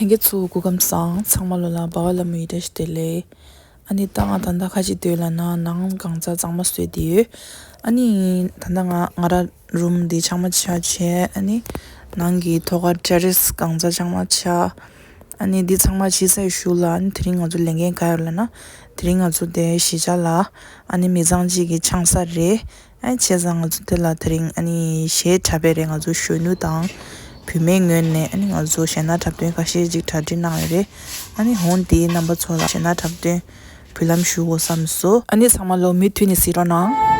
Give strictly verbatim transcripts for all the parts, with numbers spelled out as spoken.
ལྷན་རྒྱས་ཚོ་སྐུ་ཁམས་བཟང་། ཚང་མ་ལོ་ལ་འབའ་བ་ལ་མོ་ཡི་བཀྲ་ཤིས་བདེ་ལེགས། ཨ་ནི་ད་ང་ད་ལྟ་ཁ་ཅིག་སྡོད་ལ་ན་ནང་གང་ཚ་གཙང་མ་བཟོས་ཏེ་ཡོད། ཨ་ནི་ད་ལྟ་ང་ང་ར་རུམ་འདི་ཚང་མ་ཆ་བྱས། ཨ་ནི་ནང་གི་ཐོག་ཁ་ཊེ་རེ་སི་གང་ཚ་ཚང་མ་ཆ། ཨ་ནི་འདི་ཚང་མ་བྱས་ཚར་ཞུ་ལ། ཨ་ནི་དེ་རིང་ང་ཚོ་ལས་འགན་ག་ཡོད་ལ་ན། དེ་རིང་ང་ཚོ་དེ་གཞིས་ཆགས་ལ་ཨ་ནི་མི་ཚང་གཅིག་གི་ཆང་ས་རེད། ཨ་ནི་བྱས་ཙང་ང་ཚོ་དེ་ལ་དེ་རིང་ཨ་ནི་གཞས་འཁྲབ་པ་རེད། ང་ཚོ་གཞོན་ནུ་དང་བུད་མེད་ངོས་ནས་ཨ་ནི་ང་ཚོ་གཞས་སྣ་འཁྲབ་སྟོན་ཁ་ཤས་ཅིག་གྲ་སྒྲིག་གནང་ཡོད་རེད། ཨ་ནི་འོང་དེའི་རྣམ་པ་ཚོ་ལ་གཞས་སྣ་འཁྲབ་སྟོན་འབུལ་ལམ་ཞུ་དགོས་བསམ་སོང་། ཨ་ནི་ཚང་མ་ལོ་མུ་མཐུད་ནས་གཟིགས་རོགས་གནང་།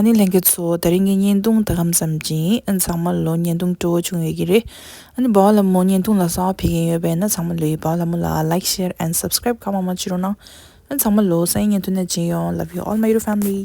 ཨ་ནི་ལྷན་རྒྱས་ཚོ་ད་རིང་གི་བརྙན་ཐུང་ད་གམ་ཙམ་ཅིག་ཨ་ནི་ཚང་མ་ལོ་བརྙན་ཐུང་སྤྲོ་བོ་བྱུང་ཡོད་ཀྱི་རེད། ཨ་ནི་བ་ལ་མོ་བརྙན་ཐུང་ལ་གསར་པ་ཕེབས་ཀྱི་ཡོད་པས་ན་ཚང་མ་ལོས་བ་ལ་མོ་ལ་like, share and subscribe གང་མང་མང་བྱེད་རོགས་གནང་། ཨ་ནི་ཚང་མ་ལོ་སང་ཉིན་བརྙན་ཐུང་ནས་མཇལ་ཡོང་། Love you all, my YouTube family.